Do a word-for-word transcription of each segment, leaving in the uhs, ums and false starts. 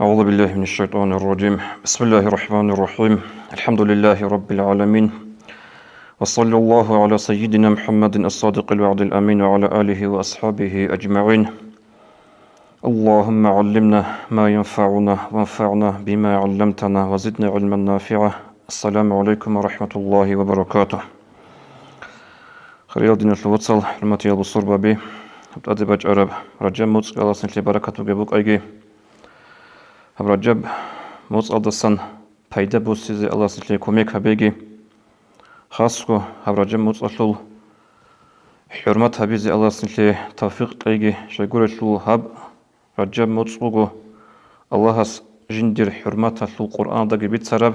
أعوذ بالله من الشيطان الرجيم. بسم الله الرحمن الرحيم. الحمد لله رب العالمين. وصلى الله على سيدنا محمد الصادق الوعد الأمين وعلى آله وأصحابه أجمعين. اللهم علمنا ما ينفعنا وانفعنا بما علمتنا وزدنا علما نافعا. السلام عليكم ورحمة الله وبركاته. Хириял диналъул вацал, хӀурматиял бусурбаби, тӀаде бачӀараб Ражаб муцӀ Аллагьас нилъее баракат бугеб букӀайги. Гьаб Ражаб муцӀалдасан пайда буссизе Аллагьас нилъее кумек гьабеги. Хасго гьаб Ражаб муцӀалъул хӀурмат гьабизе Аллагьас нилъее тавфикъ кьеги, щайгурелъул гьаб Ражаб муцӀ буго Аллагьас жиндир хӀурматалъул Къуръаналдаги бицараб,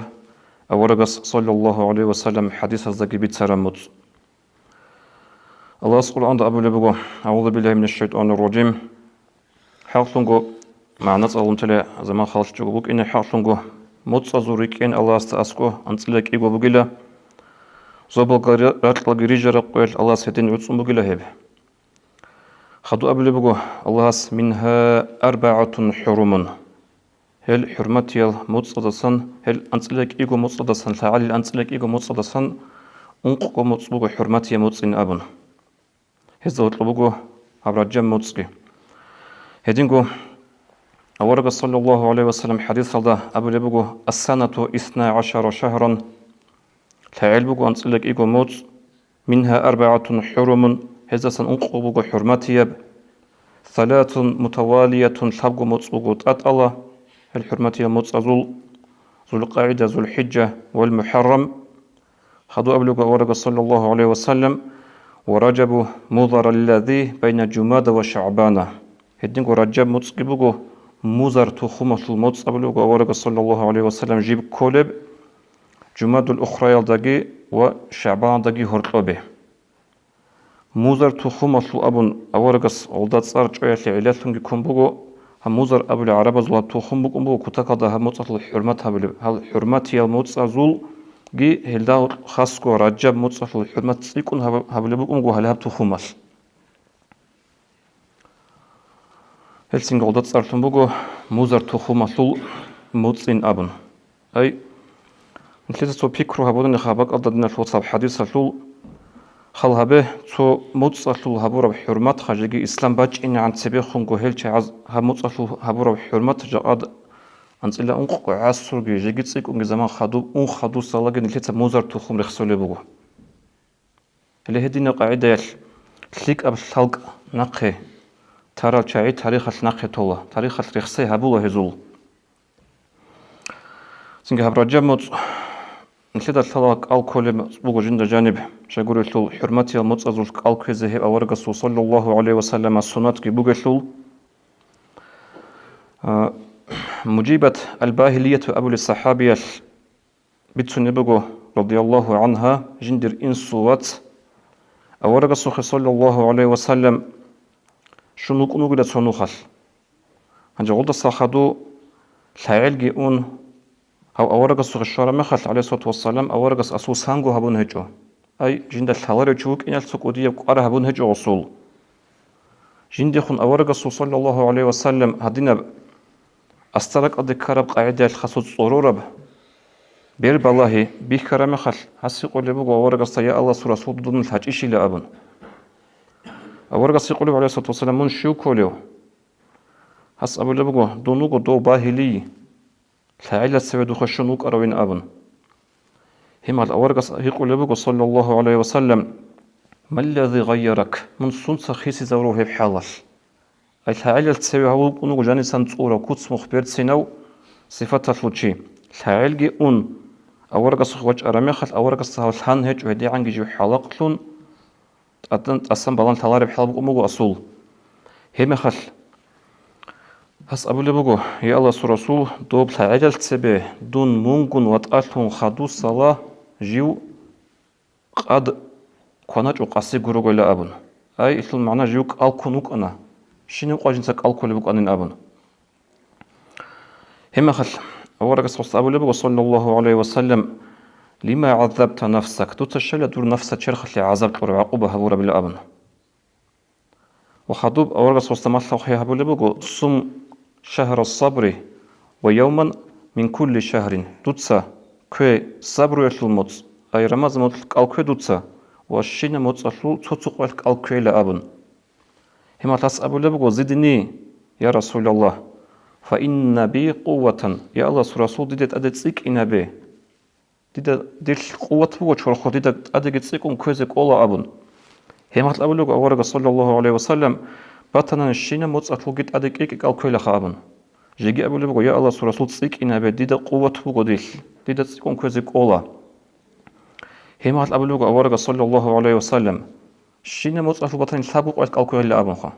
аварагас, саллаллагьу гӀалайгьи ва саллам, хӀадисаздаги бицараб муцӀ. Аллагьас Къуръанда абулеб буго: «АгӀузу биллагьи минаш шайтӀанир ражим». ХӀакълъунго, магӀна цӀалунтала заман халчӀого букӀине, хӀакълъунго, муцӀазул рикӀкӀен Аллагьасда аскӀо анцӀила кӀиго бугила, зобалги ракьалги рижараб къоялъ Аллагьас гьедин гӀуцӀун бугила гьеб. Хадуб абулеб буго Аллагьас: «Мингьа арбагӀатун хӀурумун». Гьел хӀурматиял муцӀаздасан, гьел анцӀила кӀиго муцӀаздасан, лъагӀалил анцӀила кӀиго муцӀаздасан ункъго муцӀ буго хӀурматиял муцӀин абун. Гьезда гьоркьоб буго гьаб Ражаб муцӀги. Гьединго аварагас, саллаллагьу гӀалайгьи ва саллам, хӀадисалда абулеб буго: «Ас-санату исна гӀашара шагьран», лъагӀел буго анцӀила кӀиго муцӀ, «мингьа арбагӀатун хӀурумун», гьездасан ункъго буго хӀурматияб, «саласун мутавалиятун», лъабго муцӀ буго тӀатӀала, гьел хӀурматиял муцӀазул: ЗулкъагӀида, ЗулхӀиджа вал МухӀаррам. Хадуб абулеб буго аварагас, саллаллагьу гӀалайгьи ва саллам: «Ва Ражабу музараллази байна Жумада ва ШагӀбана». Гьединго Ражаб муцӀги буго Музар тухумалъул муцӀ абулеб буго аварагас, саллаллагьу гӀалайгьи ва саллам, жиб кколеб Жумадул Ухраялдаги ва ШагӀбаналдаги гьоркьобе. Музар тухумалъул абун аварагас гьелда цӀар чӀваялъе гӀиллалъунги ккун буго, гьаб Музар абулеб гӀарабазул гьаб тухум букӀун буго кутакалда гьаб муцӀалъул хӀурмат гьабулеб, гьал хӀурматиял муцӀазулги гьелда хасго Ражаб муцӀалъул хӀурмат цӀикӀкӀун гьаб-, гьабулеб букӀун буго гьале гьаб тухумалъ. Гьелцинги гьелда цӀарлъун буго Музар тухумалъул муцӀин абун. Ай, нилъеца цо пикру гьабуни гьаб бакӀалда, диналъул вацал, хӀадисалъул. Хал гьабе, цо муцӀалъул гьабураб хӀурмат, ха жеги ислам бачӀинегӀан цебехунго гьел чагӀаз гьаб муцӀалъул гьабураб хӀурмат жакъад анцӀила ункъго гӀасурги жеги цӀикӀкӀунги заман хадуб, ун хадусалаги нилъеца Музар тухум рехсолеб буго. Гьеле гьединаб къагӀидаялъ лъикӀаб лъалкӀ нахъе тарал чагӀи тарихалъ нахъе тола, тарихалъ рехсей гьабула гьезул. Цинги гьаб Ражаб муцӀ нилъеда лъала кӀал кколеб буго жинда жаниб, щайгурелъул хӀурматиял муцӀазул кӀал кквезе гьеб аварагасул, саллаллагьу гӀалайгьи ва саллам, суннатги бугелъул. А, Мужибат аль-Багьилияту абулеб сахӀабиялъ бицунеб буго, радияллагьу гӀангьа, жиндир инсул вац аварагасухъе, саллаллагьу гӀалайгьи ва саллам, щун вукӀун вугила цо нухалъ. Гьанже гьелдаса хадуб лъагӀелги ун, гьав аварагасухъе щвараб мехалъ, гӀалайгьиссалату вассалам, аварагас асул санго гьабун гьечӀо. Ай, жинда лъаларев чи вукӀиналъ цо кӀудияб кӀвар гьабун гьечӀо гъосул. Жиндехун аварагасул, саллаллагьу гӀалайгьи ва саллам, гьадинаб астаракалде ккараб къагӀидаялъ хасго цӀорораб бер балагьи бихьараб мехалъ, гьас гьикъулеб буго аварагасда: «Я Аллагьасул Расул, дуда дун лъачӀищила», – абун. Аварагас гьикъулеб, гӀалайгьиссалату вассалам: «Мун щив кколев?» Гьас абулеб буго: «Дун вуго дов багьилий, лъагӀелил цеве духъе щун вукӀаравин», – абун. Гьеб мехалъ аварагас гьикъулеб буго, саллаллагьу гӀалайгьи ва саллам: «Маллази гъайярак? Мун сунца хисизавурав гьеб хӀалалъ?» Ай, лъагӀелил цеве гьав вукӀун вуго жанисан цӀурав, куц-мух берцинав сифаталъул чи. ЛъагӀелги ун, аварагасухъе вачӀараб мехалъ, аварагасда гьав лъан гьечӀо, гьедигӀанги жив хӀалакълъун тӀадан тӀасан балан лъалареб хӀал букӀун буго асул. Гьеб мехалъ гьас абулеб буго: «Я Аллагьасул Расул, доб лъагӀелил цебе дун мунгун ватӀалъун хадусала жив къад кваначӀо къаси гурогойила», – абун. Ай, илъул магӀна: жив кӀал ккун вукӀана, щинив къважинца кӀал кколеб букӀанин абун. Гьеб мехалъ аварагас гьесда абулеб буго, саллаллагьу гӀалайгьи ва саллам: «Лима гӀаззабта нафсак? Дуца щайила дур нафсалда черхалъе гӀазаб кьураб, гӀакъуба гьабурабила?» – абун. Ва хадуб аварагас гьесда малъухъе гьабулеб буго: «Сум шагьра сабри, «Ва явман мин кулли шагьрин», дуца ккве сабруялъул моцӀ, ай Рамазан моцӀалъ кӀал ккве дуца, ва щинаб моцӀалъул цо-цо къоялъ кӀал кквейила абун. Гьеб мехалъ гьас абулеб буго: «Зидни, я Расулаллагь, фа инна би къувватан», я Аллагьасул Расул, дида тӀаде цӀикӀкӀинабе. Дида, дилъ къуват буго чорхол, дида тӀадеги цӀикӀкӀун кквезе кӀола абун. Гьеб мехалъ абулеб буго аварагас, саллаллагьу гӀалайгьи ва саллам: «Батани щинаб моцӀалъулги тӀаде кӀикӀкӀал кквелаха», абун. Жеги абулеб буго: «Я Аллагьасул Расул, цӀикӀкӀинабе, дида къуват буго дилъ, дида цӀикӀкӀун кквезе кӀола». Гьеб мехалъ абулеб буго аварагас, саллаллагьу гӀалайгьи ва саллам: «Щинаб моцӀалъул батани лъабго къоялъ кӀал кквейила», абунха.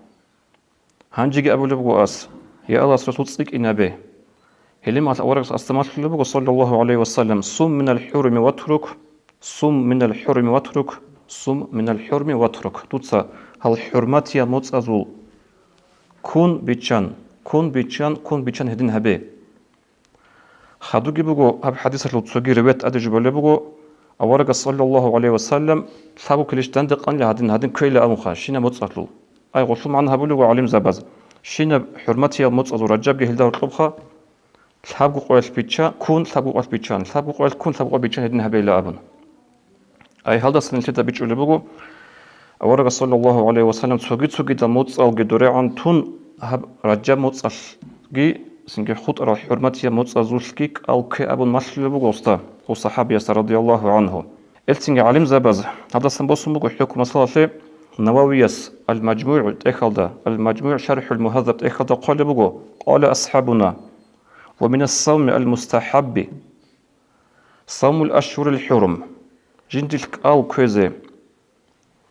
Гьанжеги абулеб буго ас: «Я Аллагьасул Расул, цӀикӀкӀинабе». Гьеле мехалъ аварагас асда малъулеб буго, саллаллагьу гӀалайгьи ва саллам: «Сум минал хӀуруми ватрук, сум минал хӀуруми ватрук, сум минал хӀуруми ватрук». Дуца гьал хӀурматиял моцӀазул ккун биччан, ккун биччан, ккун биччан гьедин гьабе. Хадубги буго, гьаб хадисалъул цоги риваят тӀаде жубалеб буго, аварагас, саллаллагьу гӀалайгьи ва саллам, лъабго килищ данде къанила гьадин, гьадин кквейила абунха, щинаб моцӀалъул. Ай, гъолъул магӀна гьабулеб буго гӀалимзабаз: щинаб хӀурматиял моцӀазул Ражабги гьелда гьоркьобха, лъабго къоялъ бичча, ккун лъабго къоялъ биччан, лъабго къоялъ ккун лъабго къоялъ биччан гьедин гьабейила абун. Ай, гьалдаса нилъеда бичӀчӀулеб буго, аварагас, саллаллагьу гӀалайгьи ва саллам, цоги-цогидал моцӀалги дорегӀан тун, гьаб Ражаб моцӀалъги цинги хутӀарал хӀурматиял моцӀазулъги кӀал ккве абун малъулеб буго гъосда, гъов сахӀабиясда, радияллагьу гӀангьу. Гьелцинги гӀалимзабаз гьалдасан босун буго хӀукму масалалъе, Нававияс Ал-МажмугӀ тӀехьалда, Ал-МажмугӀ шархӀул Мугьаззаб тӀехьалда хъвалеб буго: «Къала асхӀабуна: ва минас савми ал-мустахӀабби савмул ашгьурил хӀурум». Жиндилъ кӀал кквезе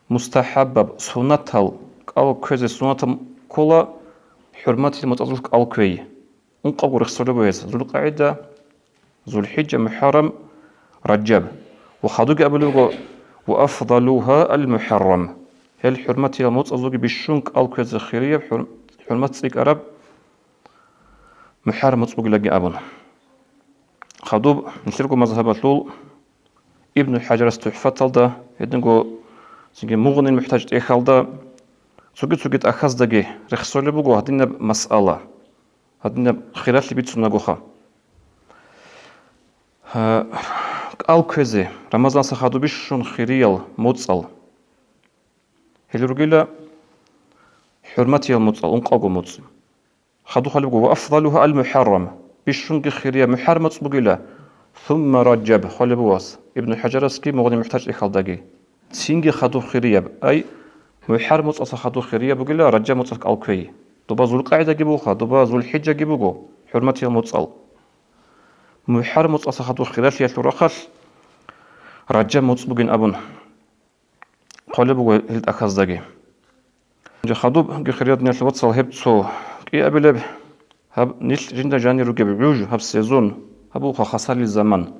мустахӀаббаб, суннатал, кӀал кквезе суннатал ккола хӀурматил моцӀазулъ кӀал кквей. Ункъабго рехсолеб буго гьес: ЗулкъагӀида, ЗулхӀиджа, МухӀаррам, Ражаб. Ва хадубги абулеб буго: «Ва афдалугьа ал-МухӀаррам». Гьел хӀурматиял моцӀазулги бищун кӀал кквезе хирияб, хӀур-, хӀурмат цӀикӀкӀараб МухӀаррам моцӀ бугилаги абун. Хадуб нилъерго мазгьабалъул Ибну ХӀажарас ТухӀфаталда, гьединго цинги Мугънил МухӀтаж тӀехьалда, цоги-цоги тӀахьаздаги рехсолеб буго гьадинаб масъала, гьадинаб хиралъи бицунагоха. Гьа, кӀал кквезе, Рамазанаса хадуб бищун хириял моцӀал. Гьел ругила хӀурматиял моцӀал, ункъабго моцӀ. Хадуб хъвалеб буго: «Ва афдалугьа ал-МухӀаррам», бищунги хирияб МухӀаррам моцӀ бугила, «сумма Ражаб», хъвалеб буго гьас, Ибну ХӀажарасги Мугънил МухӀтаж тӀехьалдаги. Цинги хадуб хирияб, ай, МухӀаррам моцӀалъа хадуб хирияб бугила Ражаб моцӀалъ кӀал кквей. Доба ЗулкъагӀидаги бугоха, доба ЗулхӀиджаги буго, хӀурматиял моцӀал. МухӀаррам моцӀалъа хадуб хиралъиялъул рахъалъ Ражаб моцӀ бугин абун хъвалеб буго гьел тӀахьаздаги. Хадубги, хириял диналъул вацал, гьеб цо кӀиабилеб, гьаб нилъ жинда жанир ругеб гӀуж, гьаб сезон, гьаб буго хасалил заман.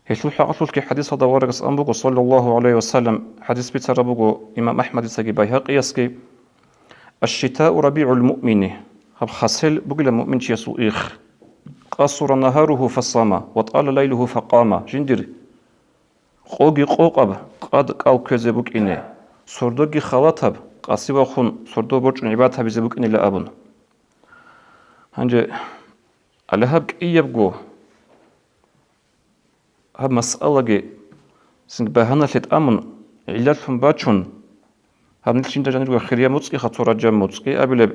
Гьелъул хӀакъалъулъги хадисалда аварагас ан буго, саллаллагьу гӀалайгьи ва саллам, хадис бицараб буго имам АхӀмадицаги Байгьакъиясги: «Аш-шитау рабигӀул муъмини», гьаб хасел бугила муъминчиясул их. «Къасура нагьаругьу фасама, ва тӀала лайлугьу факъама», жиндир къоги къокъаб, къад кӀал кквезе букӀине, сордоги халатаб, къаси вахун, сордо борчӀун гӀибадат гьабизе букӀинила абун. Гьанже, гьале гьаб кӀиябго, гьаб масъалаги цинги багьаналъе тӀамун, гӀиллалъун бачун, гьаб нилъ жинда жанирго хирияб моцӀиха цо Ражаб моцӀ кӀиабилеб,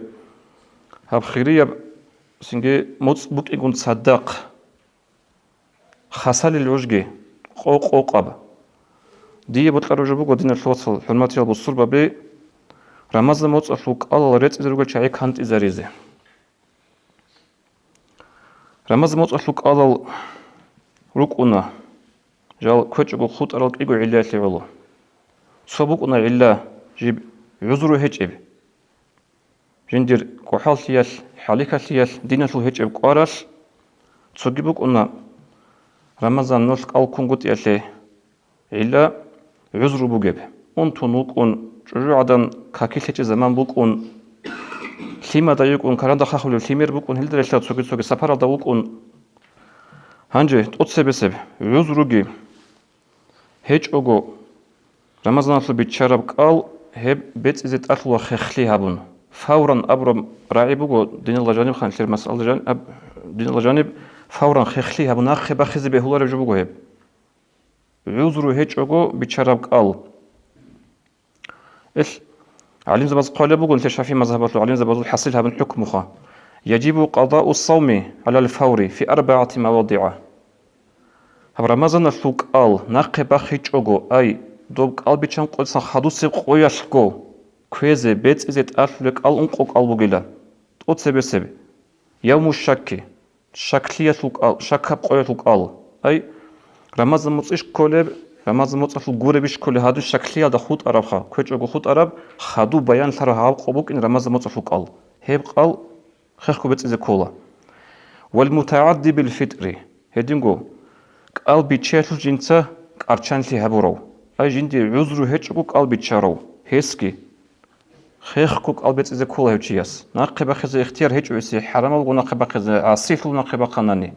гьаб хирияб цинги моцӀ букӀигун цадахъ, хасалил гӀужги къо-, къокъаб. Дие бокьараб жо буго, диналъул вацал, хӀурматиял бусурбаби, Рамазан моцӀалъул кӀалал рецӀизе ругел чагӀи кантӀизаризе. Рамазан моцӀалъул кӀалал рукӀуна, жал кквечӀого хутӀарал кӀиго гӀиллаялъе гӀоло. Цо букӀуна гӀилла, жиб гӀузру гьечӀеб. Жиндир кӀухӀаллъиялъ, хӀалихьалъиялъ, диналъул гьечӀеб кӀваралъ, цоги букӀуна Рамазан нолъ кӀал ккунгутӀиялъе гӀилла, гӀузру бугеб. Унтун вукӀун, чӀужугӀадан какилъ гьечӀеб заман букӀун, лъимада йикӀун, каранда хахулеб лъимер букӀун, гьелда релълъараб цоги-цоги сапаралда вукӀун. Гьанже тӀоцебесеб гӀузруги гьечӀого, Рамазаналъул биччараб кӀал гьеб бецӀизе тӀалъула хехлъи гьабун. Фавран абураб рагӀи буго, диналда жаниб ханлъир масъалда жан-, аб-, Диналла жаниб, фавран хехлъи гьабун нахъе бахизе бегьулареб жо буго гьеб. ГӀузру гьечӀого биччараб кӀал. Ил гӀалимзабаз хъвалеб буго, нилъер шафигӀи мазгьабалъул гӀалимзабазул хӀасил гьабун хӀукмуха: «Яжибу къазау савми гӀалал фаври фи арбагӀати мавадигӀа». Гьаб Рамазаналъул кӀал нахъе бахичӀого, ай, доб кӀал биччан къосан хадусеб къоялъго кквезе, бецӀизе тӀалъулеб кӀал ункъо кӀал бугила, тӀоцебесеб: явму шакки, шаклъиялъул кӀал, шакаб къоялъул кӀал. Ай, Рамазан моцӀищ кколеб, Рамазан моцӀалъул гуребищ кколеб, гьадин шаклъиялда хутӀарабха, кквечӀого хутӀараб, хадуб баянлъараб гьаб къо букӀин Рамазан моцӀалъул кӀал. Гьеб кӀал хехго бецӀизе ккола. Вал мутагӀадди бил фитӀри, гьединго кӀал биччаялъул жинца кӀарчанлъи гьабурав, ай жинде гӀузру гьечӀого кӀал биччарав, гьесги хехго кӀал бецӀизе ккола гьев чияс. Нахъе бахизе ихтияр гьечӀо гьесие, хӀарамаб буго нахъе бахизе, гӀасилъул нахъе бахъанани.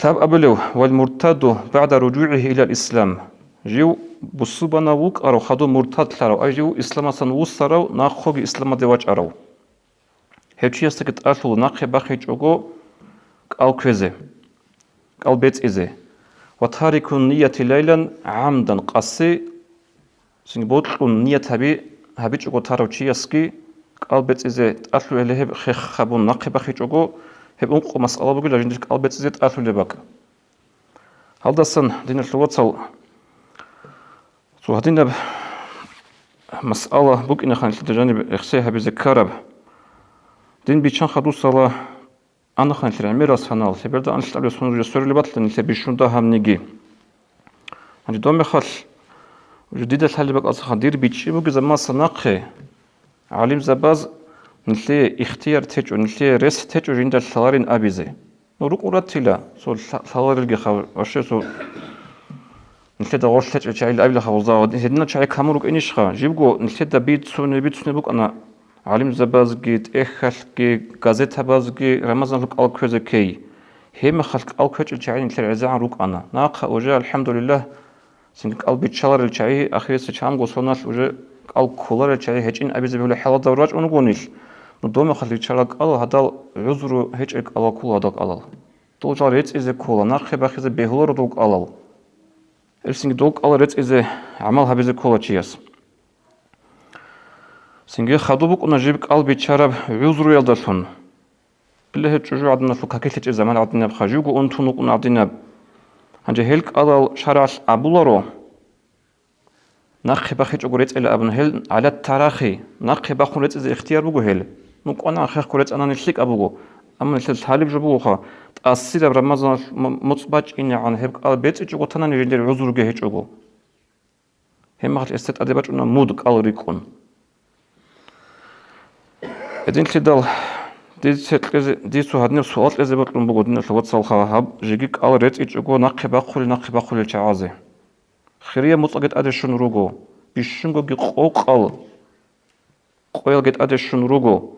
Лъаб абулев: «Вал муртадду багӀда руджугӀигьи илал ислам». Жив бусурбанав вукӀарав хадуб муртадлъарав, ай жив исламасан вуссарав, нахъоги исламаде вачӀарав. Гьев чиясдаги тӀалъула нахъе бахичӀого кӀал кквезе, кӀал бецӀизе. «Ва тарикун нияти лайлан гӀамдан», къаси, цинги бокьун ният гьаби-, гьабичӀого тарав чиясги кӀал бецӀизе тӀалъугӀели гьеб хех гьабун нахъе бахичӀого, гьеб ункъо масъала бугила жиндир кӀал бецӀизе тӀалъулеб бакӀ. Гьалдасан, диналъул вацал, цо гьадинаб масъала букӀинаха нилъеда жаниб эхсей гьабизе ккараб. Дин биччан хадусала анаха нилъер гӀемерал санал, лъеберда анлъабилеб сон жо сверулеб батла нилъер бищун дагьабниги. Гьанже доб мехалъ, уже дида лъалеб бакӀалдасан дир бичӀчӀи бугеб заманалдаса нахъе, гӀалимзабаз нилъее ихтияр течӀо, нилъее рес течӀо жинда лъаларин абизе. Ну, рукӀун ратила, цо лъа-, лъаларилгиха, вообще, цо нилъеда гъорлъ лъечӀел чагӀил абилаха гъоза, гьединал чагӀи камун рукӀинищха? Жибго нилъеда бицунеб-бицунеб букӀана гӀалимзабазги, тӀехьалъги, газетабазги Рамазаналъул кӀал кквезе ккей. Гьеб мехалъ кӀал кквечӀел чагӀи нилъер гӀезегӀан рукӀана. Нахъа уже, алхӀамдулиллагь, цинги кӀал биччаларел чагӀи, ахирисеб чанго соналъ уже кӀал кколарел чагӀи гьечӀин абизе бегьулеб хӀалалда рачӀун руго нилъ. Ну, доб мехалъ биччарал кӀалал гьадал гӀузру гьечӀел кӀалал ккола гьадал кӀалал. Дол жал рецӀизе ккола, нахъе бахизе бегьуларо дол кӀалал. Гьелсинги дол кӀалал рецӀизе гӀамал гьабизе ккола чияс. Цинги хадуб букӀуна жиб кӀал биччараб гӀузруялдалъун. Билла гьеб чӀужугӀаданалъул какилъ гьечӀеб заман гӀадинабха, живго унтун вукӀун гӀадинаб. Гьанже гьел кӀалал шаргӀалъ абуларо, нахъе бахичӀого рецӀила абун, гьел гӀалат тарахи, нахъе бахун рецӀизе ихтияр буго гьел. Ну, кӀванагӀан хехго рецӀанани лъикӀаб буго. Амма нилъер лъалеб жо бугоха, тӀасираб Рамазаналъ м-, моцӀ бачӀинегӀан гьеб кӀал бецӀичӀого танани жиндир гӀузруги гьечӀого. Гьеб мехалъ гьесда тӀаде бачӀуна муд кӀал рикӀкӀун. Гьединлъидал дица кьезе, дицу гьадинаб суал кьезе бокьун буго, диналъул вацалха, гьаб жеги кӀал рецӀичӀого нахъе бахъулел, нахъе бахъулел чагӀазе. Хирияб моцӀалги тӀаде щун руго, бищунгоги къокъал къоялги тӀаде щун руго.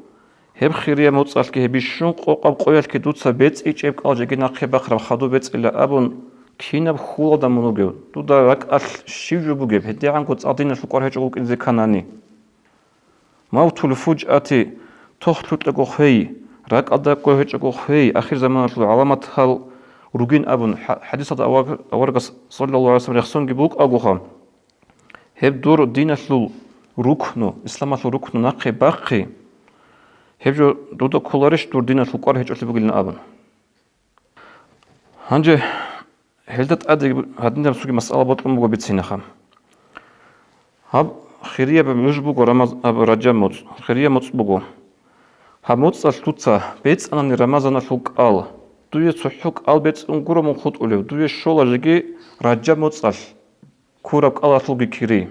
Гьеб хирияб моцӀалъги, гьеб бищун къокъаб къоялъги дуца бецӀичӀеб кӀал жеги нахъе бахъараб хадуб бецӀила абун, кинаб хьулалда мун вугев? Дуда ракӀалъ щив жо бугеб? ГьедигӀанго цӀакъ диналъул кӀвар гьечӀого вукӀине кканани. Мавтул фужати, тохлъукьего хвей, ракӀалда кӀвей гьечӀого хвей, ахирзаманалъул гӀаламатал ругин абун, хӀа-, хӀадисалда авар-, аварагас, саллаллагьу гӀалайгьи вассалам, рехсонги букӀагоха. Гьеб дур диналъул рукну, исламалъул рукну нахъе бахъи, гьеб жо дуда кколарищ дур диналъул кӀвар гьечӀолъи бугилан абун. Гьанже гьелда тӀаде гьадинаб цоги масъала бокьун буго бицинаха. Гьаб хирияб гӀуж буго Рамаз-, аб-, Ражаб моцӀ, хирияб моцӀ буго. Гьаб моцӀалъ дуца бецӀанани Рамазаналъул кӀал, дуе цохӀо кӀал бецӀун гуро мун хутӀулев, дуе щола жеги Ражаб моцӀалъ ккураб кӀалалъулги кири.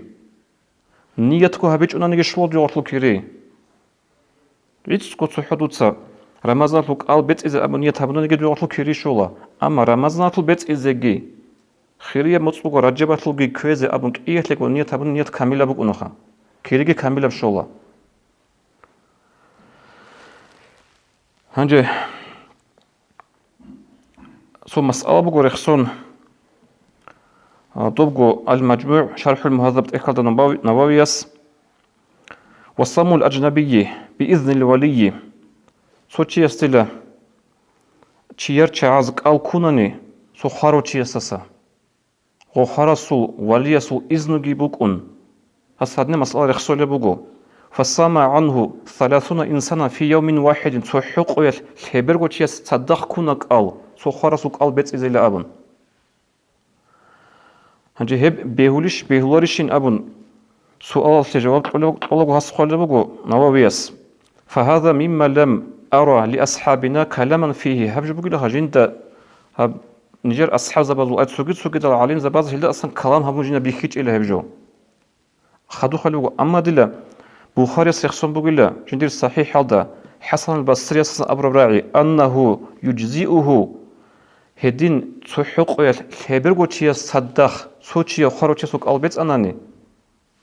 Ниятго гьабичӀунаниги щола дуе гъорлъул кири. ГӀицӀго цохӀо дуца Рамазаналъул кӀал бецӀизе абун ният гьабунаниги дуе гъорлъул кири щола. Амма Рамазаналъул бецӀизеги, хирияб моцӀ буго Ражабалъулги кквезе абун кӀиялъего ният гьабуни ният камилаб букӀунаха. Кириги камилаб щола. Гьанже цо масъала буго рехсон, а, добго Ал-МажмугӀ, ШархӀул Мугьаззаб тӀехьалда Навави-, Нававияс: «Ва савмул аджнабийи биизнил валийи». Цо чиясдила чияр чагӀаз кӀал ккунани цо хварав чиясдаса, гъо хварасул валиясул изнуги букӀун, гьас гьадинаб масъала рехсолеб буго: «Фасама гӀангьу саласуна инсана фи явмин вахидин», цо хӀукъуялъ лъеберго чияс цадахъ ккуна кӀал, цо хварасул кӀал бецӀизейилан абун. Гьанже гьеб бегьулищ, бегьуларищин абун суалалъе жаваб кьола-, кьолаго гьас хъвалеб буго Нававияс: «Фагьаза мимма лам ара ли асхӀабина каламан фигьи», гьаб жо бугила жинда, гьаб нижер асхӀабзабазул, ай цоги-цогидал гӀалимзабаз гьелда асан калам гьабун жинда бихьичӀила гьеб жо. Хадуб хъвалеб буго, амма дила Бухарияс рехсон бугила жиндир СахӀихӀалда ХӀасан ал-Басриясдасан абураб рагӀи: «Аннагьу южзиугьу», гьедин цо хӀукъуялъ лъеберго чияс цадахъ цо чияв хварав чиясул кӀал бецӀанани,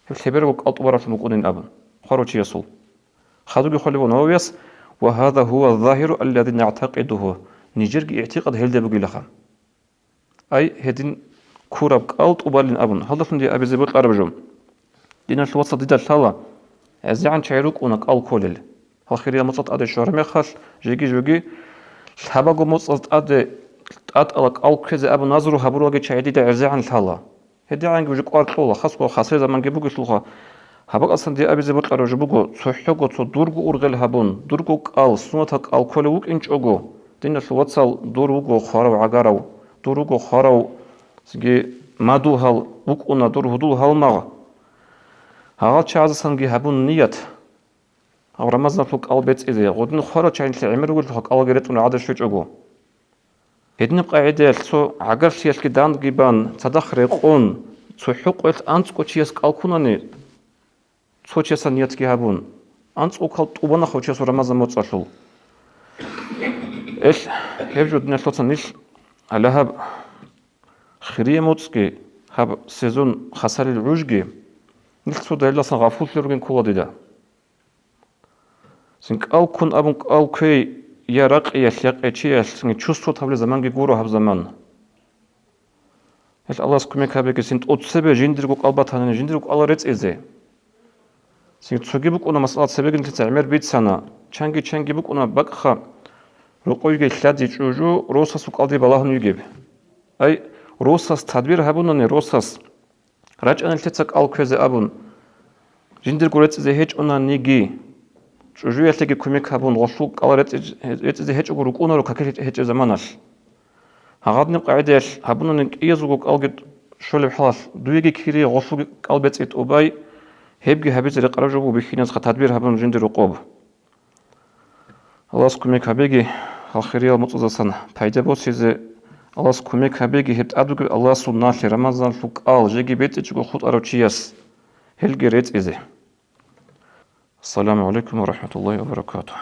гьеб лъеберго кӀал тӀубараблъун букӀунин абун, хварав чиясул. Хадубги хъвалеб буго Нававияс: «Ва гьаза гьува загьиру аллази нагӀтакъидугьу», нижерги игӀтикъад гьелда бугилаха. Ай, гьедин ккураб кӀал тӀубалин абун, гьалдалъун дие абизе бокьараб жо. Диналъул вацал, дида лъала, гӀезегӀан чагӀи рукӀуна кӀал кколел. Гьал хириял моцӀалъ тӀаде щвараб мехалъ, жеги-жоги лъабаго моцӀаз тӀаде тӀатӀала кӀал кквезе абун назру гьабуралги чагӀи дида гӀезегӀан лъала. ГьедигӀанги уже кӀвар кьола, хасго хасре заманги бугелъулха. Гьаб бакӀалдасан дие абизе бокьараб жо буго, цохӀого цо дурго ургъел гьабун, дурго кӀал, суннатал кӀал кколев вукӀинчӀого, диналъул вацал, дур вуго хварав гӀагарав, дур вуго хварав, цинги мадугьал вукӀуна дур гьудул гьалмагъ. Гьагъал чагӀаздасанги гьабун ният, гьав Рамазаналъул кӀал бецӀизе, гъодин хварав чагӀи нилъее гӀемер ругелъулха кӀалги ретӀун гӀадаб щвечӀого. Гьединаб къагӀидаялъ цо гӀагарлъиялъги данги бан, цадахъ рекъон, цо хӀукъуялъ анцӀго чияс кӀал ккунани, цо чиясда ниятги гьабун, анцӀго кӀал тӀубана хав чиясул Рамазан моцӀалъул. Эл, гьеб жо, диналъул вацал, нилъ гьале гьаб хирие моцӀги, гьаб сезон хасарил гӀужги, нилъ цо далилалдасан гъафуллъи ругин ккола дида. Цин кӀал ккун абун кӀал кквей я ракъиялъ, я къечиялъ, цинги чувствовать гьабулеб заманги гуро гьаб заман. Гьел Аллагьас кумек гьабеги, цин тӀоцебе жиндирго кӀал батани, жиндирго кӀал рецӀизе. Цин цоги букӀуна масъала, цебеги нилъеца гӀемер бицана, чанги-чанги букӀуна бакӀха рокъойги лъади чӀужу росасул кӀалде балагьун йигеб. Ай, росас тадбир гьабунани, росас рачӀана нилъеца кӀал кквезе абун, жиндирго рецӀизе гьечӀонаниги, чӀужуялъеги кумек гьабун, гъолъул кӀал рецӀи-, рецӀизе гьечӀого рукӀунаро какил гьечӀеб заманалъ. Гьагъадинаб къагӀидаялъ гьабунани кӀиязулго кӀалги щолеб хӀалалъ, дуеги кири гъолъулги кӀал бецӀи тӀубай, гьебги гьабизе рекъараб жо буго бихьиназха тадбир гьабун жиндир рокъоб. Аллагьас кумек гьабеги, гьал хириял моцӀаздасан пайда босизе, Аллагьас кумек гьабеги гьеб тӀад бугеб Аллагьасул налъи, Рамазаналъул кӀал жеги бецӀичӀого хутӀарав чияс, гьелги рецӀизе. Ассаламу гӀалайкум ва рахӀматуллагьи ва баракатугь.